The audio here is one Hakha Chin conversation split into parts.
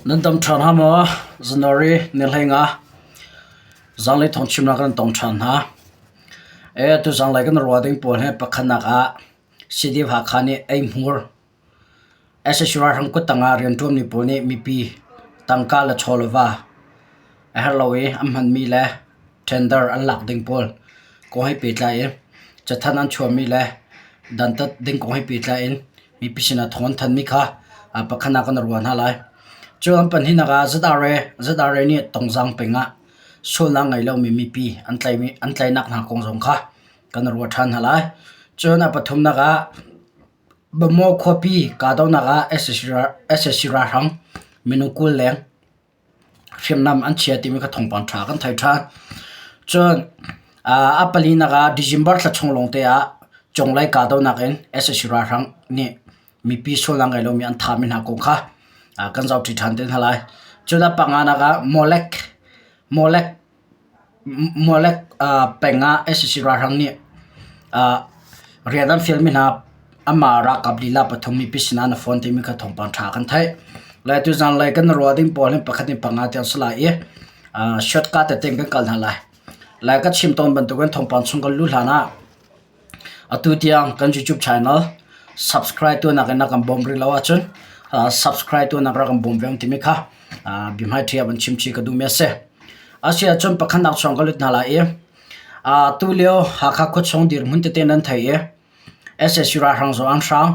Nan dam ṭhan hnga maw? January ni 15 zanlei thawngchimnak kan tong ṭhan hna. E tu zanlei kan ruah ding pawl hi pakhatnak ah CDF Hakha nih eihmur sac ralhrang kuttang ah rianṭuanmi pawl nih mipi tangka le chaw le va a herh lo i an hmanmi le tender an lak ding pawl kong he pehtlai in cathanh an chuahmi le dantat ding kong he pehtlai in mipi sinah thawng an thanmi kha pakhat ah kan ruah hna lai. Cun pahnihnak ah ZRA ZRA nih Tongzang peng ah sualnak ngei lomi mipi an tlaihmi an tlaihnak hna kong zong kha kan ruah ṭhan hna lai. Cun a pathumnak ah Bamaw khuapi kahdohnak ah sac ralhrang minung 20 leng hriamnam an chia timi kha thawngpang ṭha kan thei ṭhan. Cun a palinak ah December thla chung lawngte ah Conglei kahdohnak in sac ralhrang nih mipi sualnak ngei lomi an thahmi hna kong kha kan zohṭi ṭhan te hna lai. Cun a panganak ah Molek Molek Molek peng ah sac ralhrang nih rian an fialmi hna anmah ralkap lila pathum mipi sinah na phone timi kha thawngpang ṭha kan theih. Le tuzanlei kan ruah ding pawl hi pakhat in panga tiang si lai i shortcut tete in kan kal hna lai. Le ka chim tawn bantukin thawngpang chung kan luh hlan ah Atu tiang kan YouTube channel subscribe tuahnak in na kan bawm rih lo ahcun subscribe tuahnak rak kan bawm ve timi kha biahmaiṭhi ah van chim chih ka duhmi a si. Asi ahcun pakhatnak chung ka lut hna lai i tu lio Hakha khuachung dirhmun tete nan thei i sac ralhrang zong an hrang,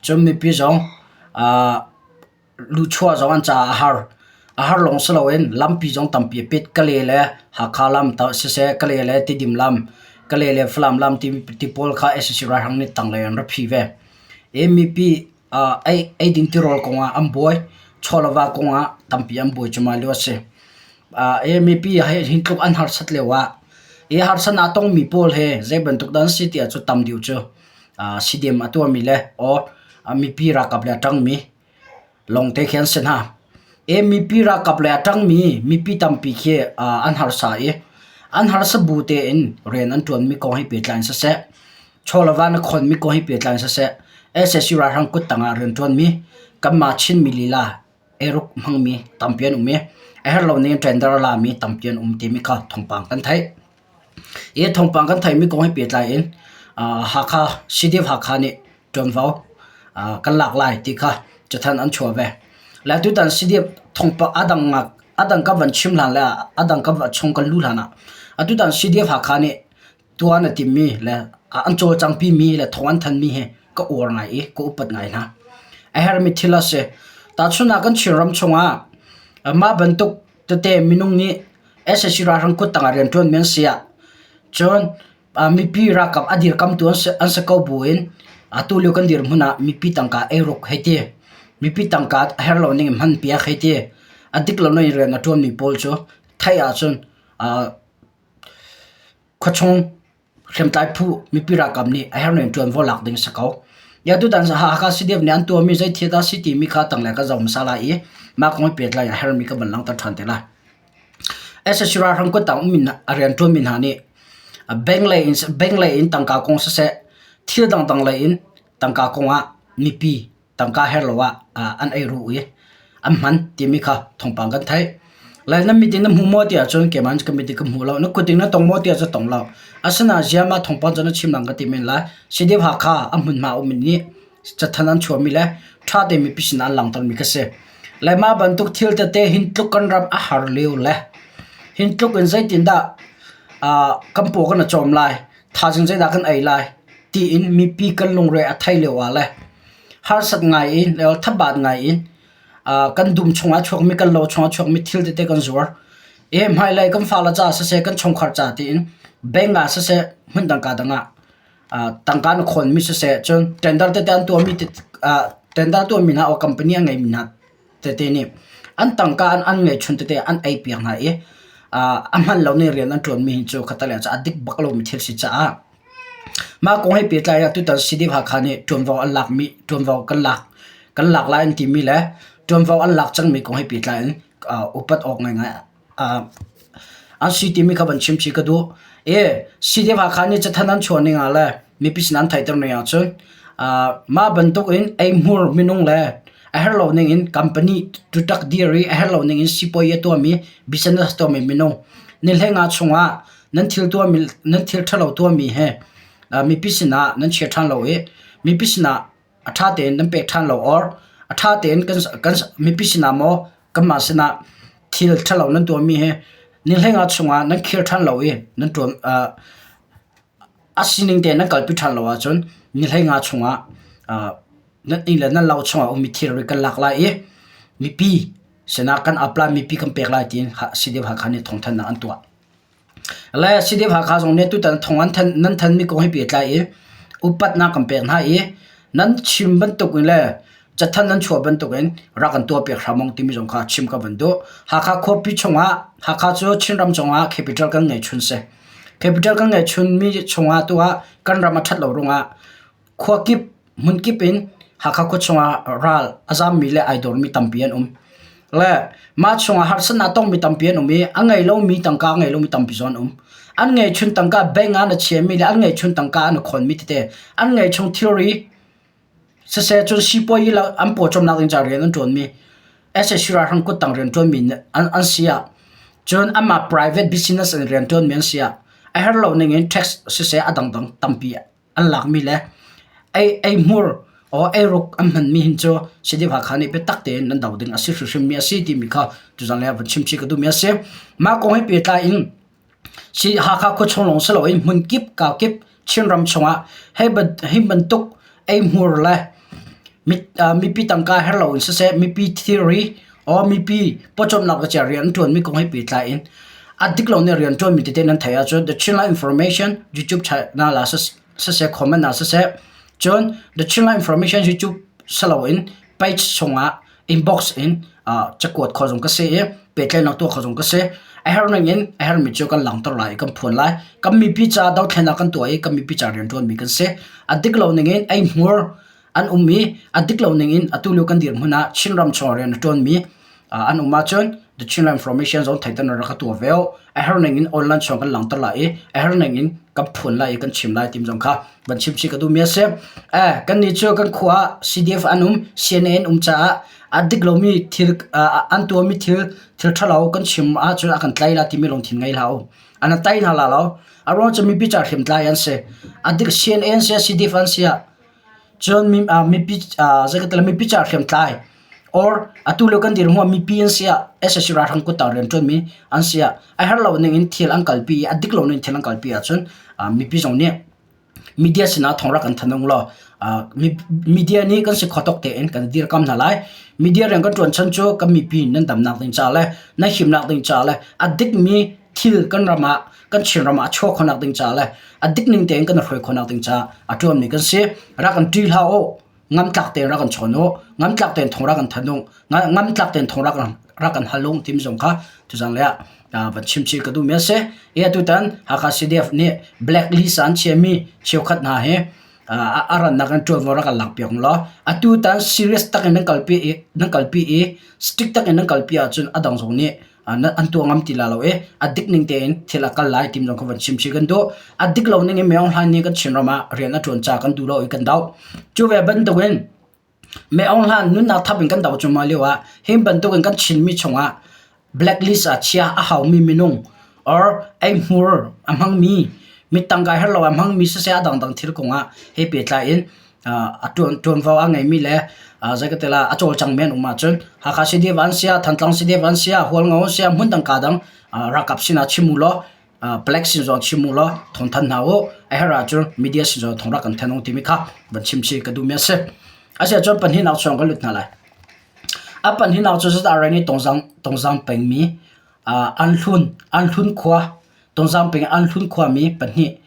cun mipi zong Luchuah zong an caah a har. A har lawng si loin lampi zong tampi a pit. Kale le Hakha lam siseh, Kale le Tidim lam, Kale le Falam lam ti pawl kha sac ralhrang nih tanglei an ra phi ve. I mipi eiding tirawl kongah an buai. Chawleva kongah tampi an buai cuahmah lio a si. I mipi hi tluk an harsat lio ah hi harsatnak a tongmi pawl hi zei bantuk dah an si ti ahcun tam deuh cu CDM a tuahmi le or mipi ralkap le a ṭangmi lawngte khi an si hna. I mipi ralkap le a ṭangmi mipi tampi khi an harsa i an harsa bu tein rian an ṭuanmi kong he pehtlai in siseh, chaw le va na khonmi kong he pehtlai in siseh, sac ralhrang kuttang ah rianṭuanmi kanmah Chinmi lila eiruk hmangmi tampi an um i a herh lo ning tender a lami tampi an um timi kha thawngpang kan theih. Hi thawngpang kan theihmi kong he pehtlai in Hakha CDF Hakha nih ṭuanvo kan lak lai ti kha cathanh an chuah ve. Le tutan CDF thawngpang a dang a dang ka van chim hlan le a dang ka chung kan luh hlan ah atutan CDF Hakha nih tuan a timmi le an cawlcangpimi le thawng an thanmi hi ka uar ngai i ka upat ngai hna. A herhmi thil a si. Tahchunhnak kan Chinram chungah mah bantuk tete minung nih sac ralhrang kuttang ah rianṭuanmi an si ah cun mipi ralkap a dirkamtu an si ko buin atu lio kan dirhmun ah mipi tangka eiruk hei ti, mipi tangka a herh lo ning in hmanpiak hei ti, a dik lo in rian a ṭuanmi pawl cu theih ahcun khuachung hriamtlai phu mipi ralkap nih a herh ning ṭuanvo lak ding a si ko. Ya tutan Hakha CDF nih an tuahmi zei thil dah si timi kha tanglei ka zoh hmasa lai i mah kong he pehtlai in a herhmi ka van langhter ṭhan te lai. Sac ralhrang kuttang ummi a rianṭuanmi hna nih bank lei in bank lei in tangka kong siseh thil dangdang lei in tangka kong ah mipi tangka herh lo ah an ei ru i an hman timi kha thawngpang kan theih. Lai na mit in na hmu maw ti ahcun keimah ka mit in ka hmu lo. Na kut in na tong maw ti ahcun tong lo. Asinain ziah thawngpang cu na chim lang ka ti men lai. CDF Hakha a hmunhma um nih cathanh an chuahmi le ṭha tein mipi sinah an langhtermi kha si. Le mah bantuk thil tete hin tluk kan ram a har lio le hin tluk in zeitindah kan paw kan i cawm lai, thaizing zeidah kan ei lai tiin mipi kan lungre a thei lio ah le harsat ngai in le thabat ngai in kan dum chungah a chuakmi kan lo chungah a chuakmi thil tete kan zuar. I hmailei kan fale ca siseh kan chungkhar ca tiin bank ah siseh hmundang ka dang ah tangka na khawnmi siseh cun tender tete an tuahmi tender tuahmi hna or company a ngeimi hna tete nih an tangka an ngeihchun tete an ei piak hna i a hman lo ning rian an ṭuanmi hi cu khatalei ah a dik bak lomi thil si caah mah kong he pehtlai ah tutan CDF Hakha nih ṭuanvo an lakmi ṭuanvo kan lak kan lak lai an timi le ṭuanvo an lak cangmi kong he pehtlai in upat awk ngaingai an si timi kha van chim chih ka duh. I CDF Hakha nih cathanh an chuah ning ah le mipi sin an theihter ning ahcun mah bantuk in eihmur minung le A herh lo ning in company tutak dir i a herh lo ning in sipuai a tuahmi business tuahmi minung ni hleinga chungah nan thil tuahmi nan thil ṭhalo tuahmi he mipi sinah nan chia ṭhan lo i mipi sinah a ṭha tein nan pek ṭhan lo or a ṭha tein kan kan mipi sinah maw kanmah sinah thil ṭhalo nan tuahmi hi ni hleinga chungah nan khir ṭhan lo i nan ṭuan a sining tein nan kalpi ṭhan lo ahcun ni hleinga chungah nan inn le nan lo chungah ummi thilri kan lak lai i mipi sinah kan apply mipi kan pek lai tiin CDF Hakha nih thawngthanhnak an tuah. Le CDF Hakha zong nih tutan thong an than nan thanmi kong he pehtlai i upatnak kan pek hna i nan chim bantuk in le cathanh nan chuah bantuk in rak kan tuah piak hram ung timi zong kha chim ka van duh. Hakha khuapi chungah Hakha cu Chinram chungah capital kan ngei chun si. Capital kan ngei chunmi chungah tu ah kan ram a ṭhat lo ruangah Khua kip, hmun kip in Hakha khua chungah ral a zammi le ai dawrmi tampi an um. Le mah chungah harsatnak a tongmi tampi an um i a ngei lomi tangka a ngei lomi tampi zong an um. An ngeihchun tangka bank ah na chiami le an ngeihchun tangka an khonmi tete an ngeihchung thilri siseh cun sipuayi le an pawcawmnak ding ca rian an ṭuanmi SAC ralhrang kuttang rian ṭuanmi an, an si ah cun amah private business in rian ṭuanmi an si ah a herh lo ning in tax siseh a dangdang tampi an lakmi le ei eihmur or eiruk an hmanmi hin cu CDF Hakha nih biatak tein nan do ding a si hrimhrimmi a si timi kha tuzan lei ah vun chimchih ka duhmi a si. Mah kong he pehtlai in si Hakha khuachung lawng si loin hmun kip kau kip Chinram chungah hei hi bantuk eihmur le mipi tangka her loin siseh mipi thilri or mipi pawcawmnak le cia rian an ṭuanmi kong he pehtlai in a dik lo nih rian ṭuanmi tete nan theih ahcun The Chinland Information YouTube channel ah siseh comment ah siseh cun The Chinland Information YouTube si loin page chungah inbox in cakuat kho zong ka si i pehtlaihnak tuah kho zong ka si. A herh ning in a herhmi cu kan langhter lai i kan phuan lai. Kan mipi ca dothlennak kan tuah i kan mipi ca rian ṭuanmi kan si. A dik lo ning in eihmur an um i a dik lo ning in atu lio kan dirhmun ah Chinram chung rian a ṭuanmi an um ahcun The Chinland Information zong theihter rak ka tuah ve u. A herh ning in online chung kan langhter lai i a herh ning in kan phuan lai i kan chim lai tim zong kha van chim chih ka duhmi a si. Eh, kannih cu kan khua ah CDF an um, CNA an um caah a dik lomi thil an tuahmi thil thil ṭhalo kan chim ahcun a kan tlai la timi lungthin ngei hlah u. An tlai hna la lo. A ruang cu mipi ca hriamtlai an si. A dik CNA an si, CDF an si ah Cun mipi zeikhal mipi ca hriamtlai or atu lio kan dirhmun ah mipi an si ah sac ralhrang kuttang rianṭuanmi an si ah a herh lo ning in thil an kalpi i a dik lo ning in thil an kalpi ahcun mipi zong nih media sinah thawng rak kan thanh ung law media nih kan si kho tawk tein kan dirkam hna lai. Media rian kan ṭuan chan cu kan mipi nan damnak ding ca le nan himnak ding ca le a dikmi thil kan ram ah kan Chinram ah a chuah khawhnak ding ca le a dik ning tein kan hruai khawhnak ding ca a ṭuanmi kan si. Rak kan ṭih hlah u. Ngamtlak tein rak kan chawn u. Ngamtlak tein thong rak kan thanh u. Ngamtlak tein thong rak rak kan hal u timi zong kha tuzan le ah van chim chih ka duhmi a si. I atutan Hakha CDF nih blacklist an chiami cheukhat hna hi a rannak in ṭuanvo rak kan lakpiak law atutan serious tak in nan kalpi i nan kalpi i strict tak in nan kalpi ahcun a dang zong nih an tuah ngam ti la lo i a dik ning tein thil a kal lai tim zong kha van chim chih kan duh. A dik lo ning in Maung Hlaing nih kan Chinram ah rian a ṭuan ca kan duh lo i kan doh. Cu ve bantukin Maung Hlaing nunnak thap in kan doh cuahmah lio ah hi bantukin kan Chinmi chungah blacklist ah chia a haumi minung or eihmur a hmangmi mi tangka herh lo a hmangmi siseh a dangdang thil kongah he pehtlai in a ṭuanvo a ngeimi le zeikatil ah a cawlcangmi an um ahcun Hakha CDF an si ah, Thantlang CDF an si ah, Hualngo an si ah, hmundang kaa dang ralkap sinah chim u law Black sin zong chim u law thawngthan hna u. A herh ahcun media sin zong thawng rak kan thanh u timi kha van chim chih ka duhmi a si. Asiahcun pahnihnak chung kan lut hna lai. A pahnihnak cu ZRA nih Tongzang, Tongzang pengmi an hlun, an hlun khua Tongzang peng an hlun khuami pahnih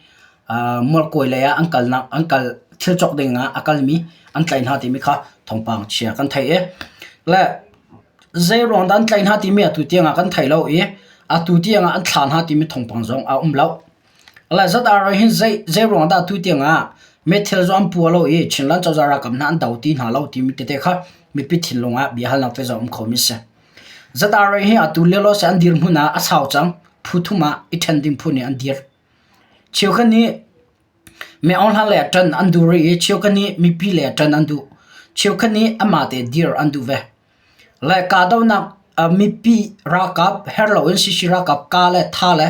Mualkawi lei ah an kalnak an kal thil cawk ding ah a kalmi an tlaih hna timi kha thawngpang chia kan theih i le zei ruang dah an tlaih hna timi atu tiang ah kan thei lo i atu tiang ah an thlah hna timi thawngpang zong a um lo. Le ZRA hin zei zei ruang dah atu tiang ah meithil zong an pua lo i Chinland cozah ralkap hna an do ti hna lo timi tete kha mipi thinlung ah biahalnak te zong um khomi si. ZRA hi atu lio se an dirhmun ah a sau cang phu thum ah i ṭhen ding phu nih an dir. Cheukhat nih mi-aung-hla le ṭan an duh rih i cheukhat nih mipi le ṭan an duh. Cheukhat nih amah te dir an duh ve. Le kahdohnak mipi ralkap herh loin CC ralkap ka le tha le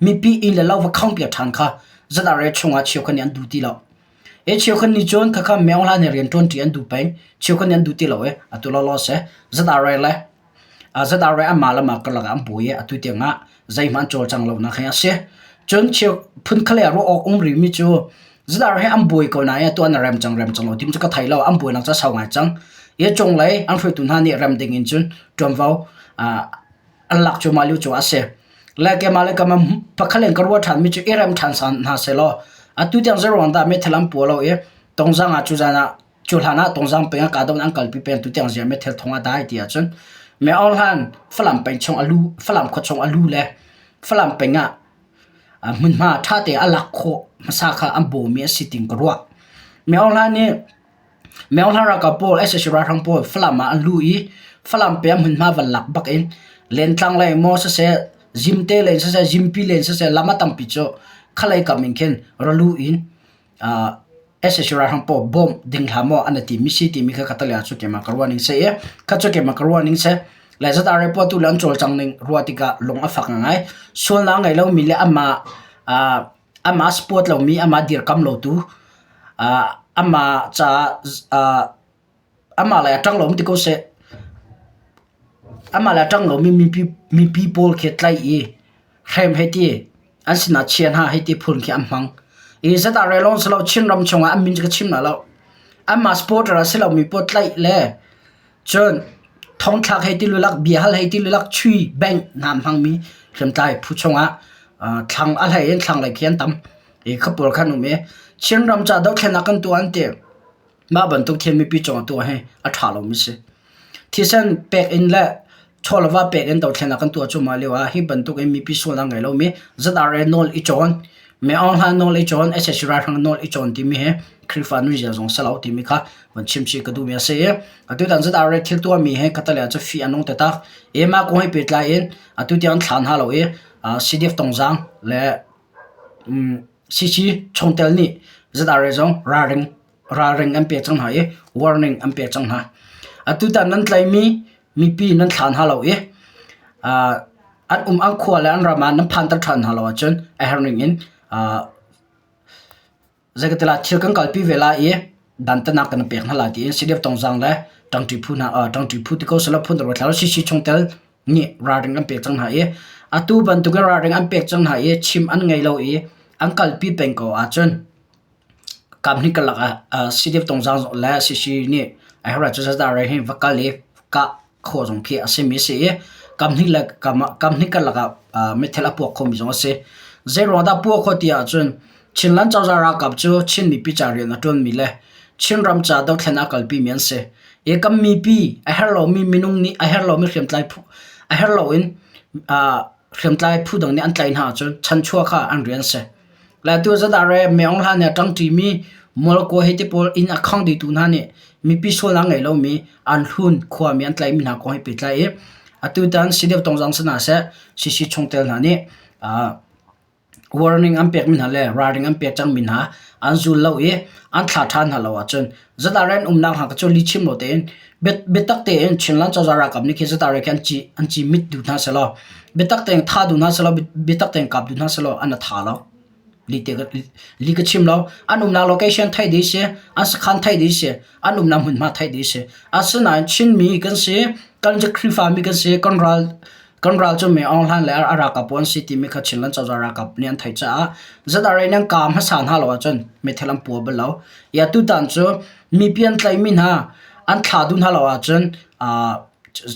mipi inn le lo va khangpiak ṭhan kha ZRA chungah cheukhat nih an duh ti lo. E cheukhat nih cun khakha Myo Hla nih rian ṭuanṭi an duh peng. Cheukhat nih an duh ti lo i atu lawlaw si. ZRA le ZRA anmah le mah karlak ah an buai i atu tiangah zeihmanh an cawlcang lonak hi a si. Cun cheu phunkhat lei ah ruah awk um rihmi cu ZRA hi an buai ko nain atu an i rem cang rem cang lo timi cu ka thei lo. An buainak cu a sau ngai cang. Hi cunglei an hruaitu hna nih rem ding in cun ṭuanvo an lak cuahmah lio cu a si. Le keimah le keimah pakhat in ka ruah ṭhanmi cu i rem ṭhan hna sehlaw atu tiang zeiruang dah meithal an pua lo i Tongzang ah cu zan ah Cu hlan ah Tongzang peng ah kahdoh an kalpi peng tu tiang ziah meithal thong a dai ti ahcun Myo Hlan Falam peng chung a lu Falam khua chung a lu le Falam peng ah hmunhma ṭha te a lak khawh hmasa kha an bawmi a si tiin ka ruah. Myo Hlan nih Myo Hlan ralkap pawl sac ralhrang pawl Falam ah an lu i Falam peng hmunhma van lak bak in Lentlang lei maw siseh Zimte lei in siseh Zimpi lei in siseh lam a tampi cu khalei kam in khin ra lu in sac ralhrang pawl bawmh ding hlah maw an ti mi si timi kha ka tale ah cu keimah ka ruah ning si i kha cu keimah ka ruah ning si. Le zat report tu le an cawlcang ning ruah tikah lung a fak ngai. Sualnak ngei lomi le amah amah support lomi amah dirkam lotu amah caah amah lei a ṭang lomi ti ko seh. Amah lei a ṭang lomi mipi pawl khi tlaih i hrem hei ti an sinah chia hna hei ti phun khi an hmang. I zedah rel lawng si lo Chinram chungah an min cu ka chim hna lo. Anmah supporter a si lomi pawl tlaih le cun thongthlak hei ti lulak biahal hei ti lulak chui bengh hna an hmangmi hriamtlai phu chungah thlang a hlei in thlanglei khi an tam. I kha pawl kha an um i Chinram ca dothlennak kan tuah an ti. Mah bantuk thil mipi cungah tuah hi a ṭha lomi si. Thisen pek in le chaw le va pek in dothlennak kan tuah cuahmah lio ah hi bantuk in mipi sualnak ngei lomi ZRA nawl i cawn, Myo Aung Hlaing nawl i cawn, sac ralhrang nawl i cawn timi hi Khrihfa nunzia zong si lo timi kha van chim chih ka duhmi a si i atutan ZRA thil tuahmi hi khatalei ah cu fih a nung taktak. I mah kong he pehtlai in atu tiang an thla hna lo i CDF Tongzaang le CC chungtel nih ZRA zong ralring ralring an pek cang hna i warning an pek cang hna. Atutan nan tlaimi mipi nan thla hna lo i an um an khua le an ram ah nan phanter ṭhan hna lo ahcun a herh ning in zeikatila thil kan kalpi ve lai i dantatnak kan pek hna lai tiin CDF Tongzaang le ṭangṭi phu hna ṭangṭi phu ti ko selaw phun dang CC chungtel nih ralring an pek cang hna i atu bantukin ralring an pek cang hna i chim an ngei lo i an kalpi peng ko ahcun Kamhnih karlak ah CDF Tongzaang le CC nih a herh ahcun ZRA hi va kal i kah khawh zong khi a simi a si i kamhnih le kamhnih karlak ah meithal a puak khomi zong a si. Zeiruang dah puak khawh ti ahcun Chinland cozah ralkap cu Chin mipi ca rian a ṭuanmi le Chinram ca dothlen a kalpimi an si. I kan mipi a herh lomi minung nih a herh lomi hriamtlai phu a herh loin hriamtlai phu dang nih an tlaih hna ahcun chanchuah kha an rian a si. Le tu ZRA Myo Hla nih a ṭangṭimi Mualkaw hei ti pawl inn a khang dihtu hna nih mipi sualnak ngei lomi an hlun khuami an tlaihmi hna kong he pehtlai i atutan CDF Tongzaang si hna seh CC chungtel hna nih warning an pekmi hna le ralring an pek cangmi hna an zul lo i an thlah ṭhan hna lo ahcun ZRA an umnak hna kha cu lihchim lo tein biatak tein Chinland cozah ralkap nih khi ZRA khi an ci an ci mit duh hna selaw biatak tein tha duh hna selaw biatak tein kap duh hna selaw an a tha lo. Li te li ka chim lo an umnak location theih dih si an sakhan theih dih si an umnak hmunhma theih dih si asinain Chinmi kan si kan Khrihfami kan si kan ral kan ral cu Myo Aung Hlaing le a ralkap pawl an si timi kha Chinland cozah ralkap nih an theih caah ZRA nih an kaa hmasa hna lo ahcun meithal an pua bal lo. I atutan cu mipi an tlaihmi hna an thlah duh hna lo ahcun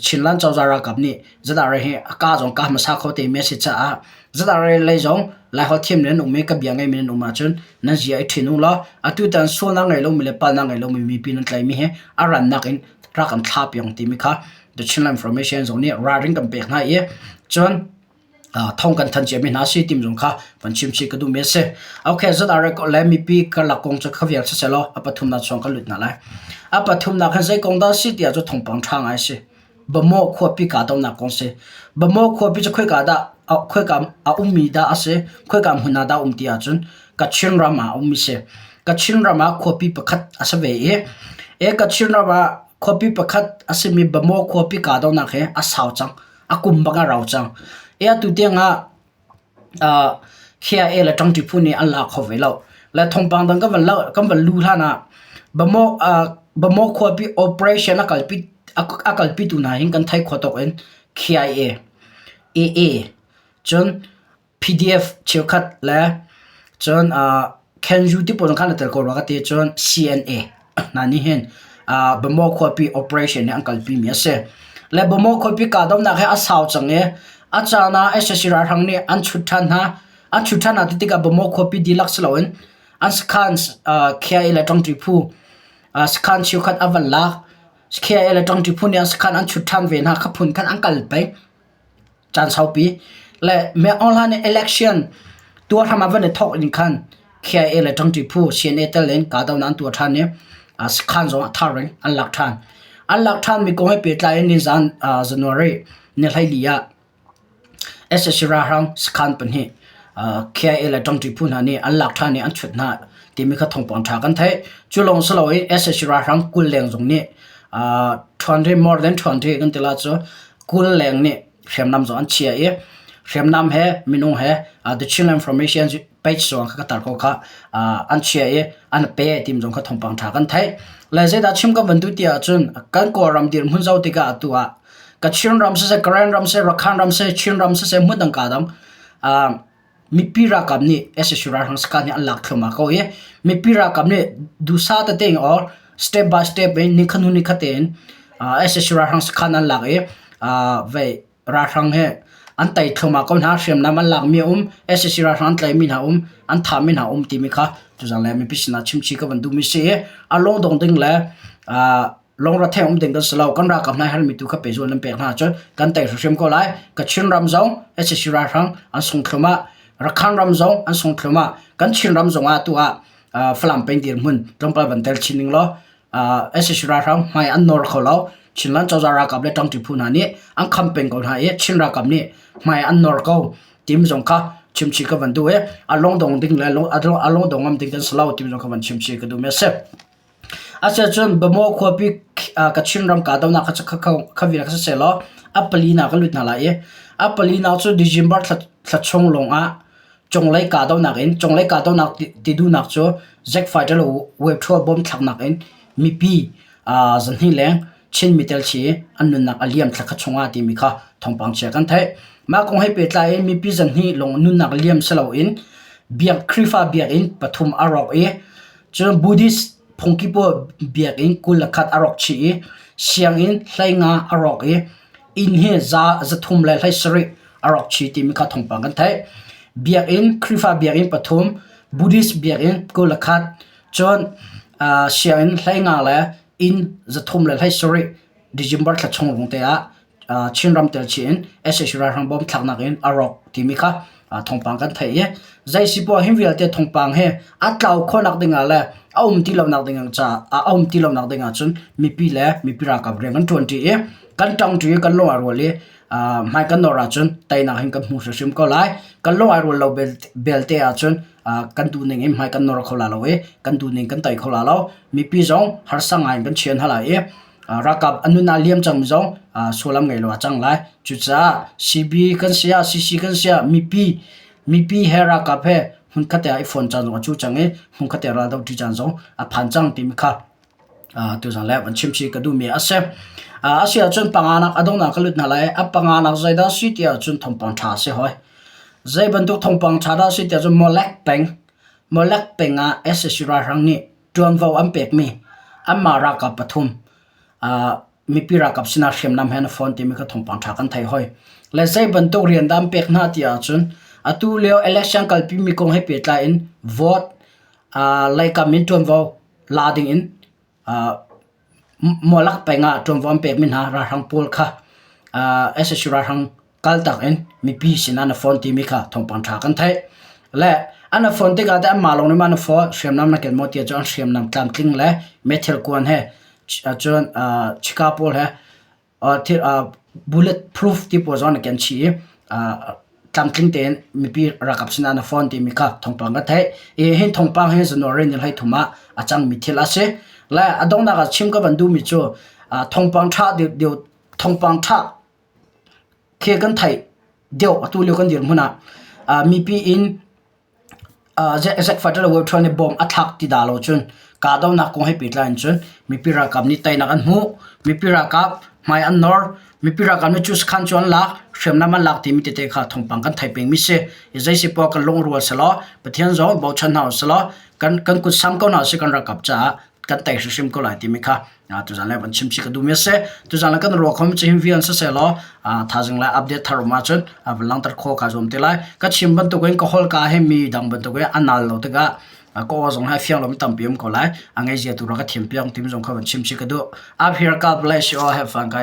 Chinland cozah ralkap nih ZRA hi a kaa zong kaa hmasa kho temi a si caah ZRA lei zong Laiholh thiam nan um i ka bia ngeimi nan um ahcun nan zia i ṭhin u law atutan sualnak ngei lomi le palnak ngei lomi mipi nan tlaihmi hi a rannak in rak kan thlah piak timi kha The Chinland Information zong nih ralring kan pek hna i cun thong kan thanh ciami hna si tim zong kha van chim chih ka duhmi a si. Okay, ZRA le mipi karlak kong cu kha vial siselaw a pathumnak chung kan lut hna lai. A pathumnak hin zei kong dah si tiah cu thawngpang ṭha ngai si. Bamaw khuapi kahdohnak kong si. Bamaw khuapi cu khoika dah khoika a ummi dah a si, khoika hmun ah dah a um ti ahcun Kachin ram ah a ummi si. Kachin ram ah khuapi pakhat a si ve i. E Kachin ram ah khuapi pakhat a simi Bamaw khuapi kahdohnak hi a sau cang. A kum bang a rau cang. E atu tiang ah KIA le ṭangṭi phu nih an la kho ve lo. Le thawngpang dang kan van lo kan van lu hlan ah Bamaw Bamaw khuapi operation a kalpi a kalpitu hna hin kan theih khawh tawk in KIA, AA cun PDF cheukhat le cun Khenyu ti pawl zong kha an i tel ko rua ka ti. Cun CNA hna nih hin Bamaw khuapi operation hi an kalpi mi a si. Le Bamaw khuapi kahdohnak hi a sau cang i a caan ah sac ralhrang nih an chut ṭhan hna. An chut ṭhan hna ti tikah Bamaw khuapi dihlak si loin an sakhan KIA le ṭangṭi phu sakhan cheukhat a van lak. KIA le ṭangṭi phu nih an sakhan an chut ṭhan ve hna. Kha phun khan an kal peng. Caan saupi le Aung nih election tuah hram ah van i thawk in khan KIA le ṭangṭi phu CNA tel in kahdohnak an tuah ṭhan i sakhan zong a thar in an lak ṭhan. An lak ṭhanmi kong he pehtlai in nizaan January ni 14 ah sac ralhrang sakhan pahnih KIA le ṭangṭi phu hna nih an lak ṭhan i an chut hna timi kha thawngpang ṭha kan theih. Cu lawng si loin sac ralhrang 20 leng zong nih 20 more than 20 kan ti la cu 20 leng nih hriamnam zong an chia i hriamnam he minung he The Chinland Information page zong kha ka tar ko kha an chia i an pe tim zong kha thawngpang ṭha kan theih. Le zeidah chim kan van duh ti ahcun kan Kawlram dirhmun zoh tikah atu ah Kachin ram siseh, Karen ram siseh, Rakhine ram siseh, Chin ram siseh hmun dang ka dang mipi ralkap nih sac ralhrang sakhan nih an lak thluahmah ko i mipi ralkap nih duhsah tete in or step by step in nikhat hnu nikhat tein sac ralhrang sakhan an lak i vei ralhrang he an tei thluahmah ko hna. Hriamnam an lakmi a um, sac ralhrang an tlaihmi hna a um, an thahmi hna a um timi kha tuzaan le mipi sinah chimchih ka van duhmi si i a lungdong ding le lungre um ding kan si lo. Kan ralkap hna herhmi tu kha pehzulh nan pek hna ahcun kan tei hrimhrim ko lai. Kachin ram zong sac ralhrang an sung thluahmah. Rakhine ram zong an sung thluahmah. Kan Chin ram zong ah tu ah Falam peng dirhmun tlawmpal van tel chin ning law sac ralhrang hmai an nawr kho lo. Chinland cozah ralkap le ṭangṭi phu hna nih an kham peng ko hna i Chin ralkap nih hmai an nawr ko tim zong kha chimchih ka van duh i a lungdong ding le a lungdong ngam ding kan si lo tim zong kha van chimchih ka duh mi a si. Asiahcun Bamaw khuapi Kachin ram kahdohnak kha kha vial kha siseh law a palinak kan lut hna lai i a palinak cu December thla chung lawngah cunglei kahdohnak in cunglei kahdohnak ti duhnak cu Zack fighter le web ṭhual bom thlaknak in mipi zahnih leng Chin mi tel chi an nunnak a liam thla kha chungah timi kha thawngpang chia kan theih. Mah kong he pehtlai in mipi zahnih lawng nunnak liam si loin biak Khrihfa biakinn pathum a rawk i Cun Buddhist phungki pawl biakinn 21 a rawk chih i sianginn 15 a rawk i inn hi 337 a rawk chih timi kha thawngpang kan theih. Biakinn, Khrihfa biakinn pathum, Buddhist biakinn 21, cun sianginn 15 le inn 337 December thla chung rung te ah Chinram tel chih in sac ralhrang bom thlaknak in a rawk timi kha thawngpang kan theih i zei si poah hi vialte thawngpang hi a tlau khawhnak ding ah le a um ti lonak ding caah a um ti lonak ding ahcun mipi le mipi ralkap rian kan ṭuanṭi i kan ṭangṭi i kan lung ai rual i hmai kan nawr ahcun teinak hin kan hmu hrimhrim ko lai. Kan lung ai rual lo belte ahcun kan duhning in hmai kan nawr kho la lo i kan duhning kan tei kho la lo. Mipi zong harsa ngai in kan chia hna lai i Ralkap an nun ah liam cangmi zong sullam ngei lo ah cang lai. Cucaah CB kan si ah CC kan si ah mipi mipi he ralkap he hmunkhat te ah i fon caan zong a cu cang i hmunkhat te raldoh ṭi caan zong a phan cang timi kha tuzan le van chimchih ka duhmi a si. A si ahcun panganak a donghnak ka lut hna lai. A panganak zeidah a si ti ahcun thawngpang ṭha a si hoi. Zei bantuk thawngpang ṭha dah a si ti ahcun Molek peng Molek peng ah sac ralhrang nih ṭuanvo an pekmi anmah ralkap pathum mipi ralkap sinah hriamnam he an fawn timi kha thawngpang ṭha kan theih hoi. Le zei bantuk rian dah an pek hna ti ahcun atu lio election kalpimi kong he pehtlai in vote leikam in ṭuanvo la ding in Mualak peng ah ṭuanvo an pekmi hna ralhrang pawl kha sac ralhrang kaltak in mipi sinah na phone timi kha thawngpang ṭha kan theih. Le an phone tikah teh anmah lawng nih maw an phone hriamnam na ken maw ti ahcun an hriamnam tlamtling le meithal kuan he cun chika pawl he thil bullet proof ti pawl zong an ken chih i. tlamtling tein mipi ralkap sinah na phone timi kha thawngpang ka theih. I hin thawngpang hi January ni 13 ah a cangmi thil a si. Le a donghnak ah chim ka van duhmi cu thawngpang ṭha deuh thawngpang ṭha khi kan theih deuh atu lio kan dirhmun ah mipi in Zack Federal World nih bom a thlak ti dah lo cun kahdohnak kong he pehtlai in cun mipi ralkap nih teinak an hmuh. Mipi ralkap hmai an nor. Mipi ralkap nih cu sakhan cu an lak, hriamnam an lak timi tete kha thawngpang kan theih pengmi si. Zei si poah kan lungrual selaw Pathian zong bochan hna usih kan kan kut sam ko hna usih kan ralkap caah kan tei hrimhrim ko lai timi kha tuzan le van chim chih ka duhmi a si. Tuzan le kan ruah khomi cu hin vial siseh law thaizing le update thar um ahcun van langhter khawh kaa zuam te lai. Ka chim bantukin ka holh ka hi mi dang bantukin a nal lo tikah ka aw zong hi a fiang lomi tampi um ko lai. A ngeizia tu rak ka thiam piak timi zong kha van chim chih ka duh. Up here God bless you all. Have fun guys.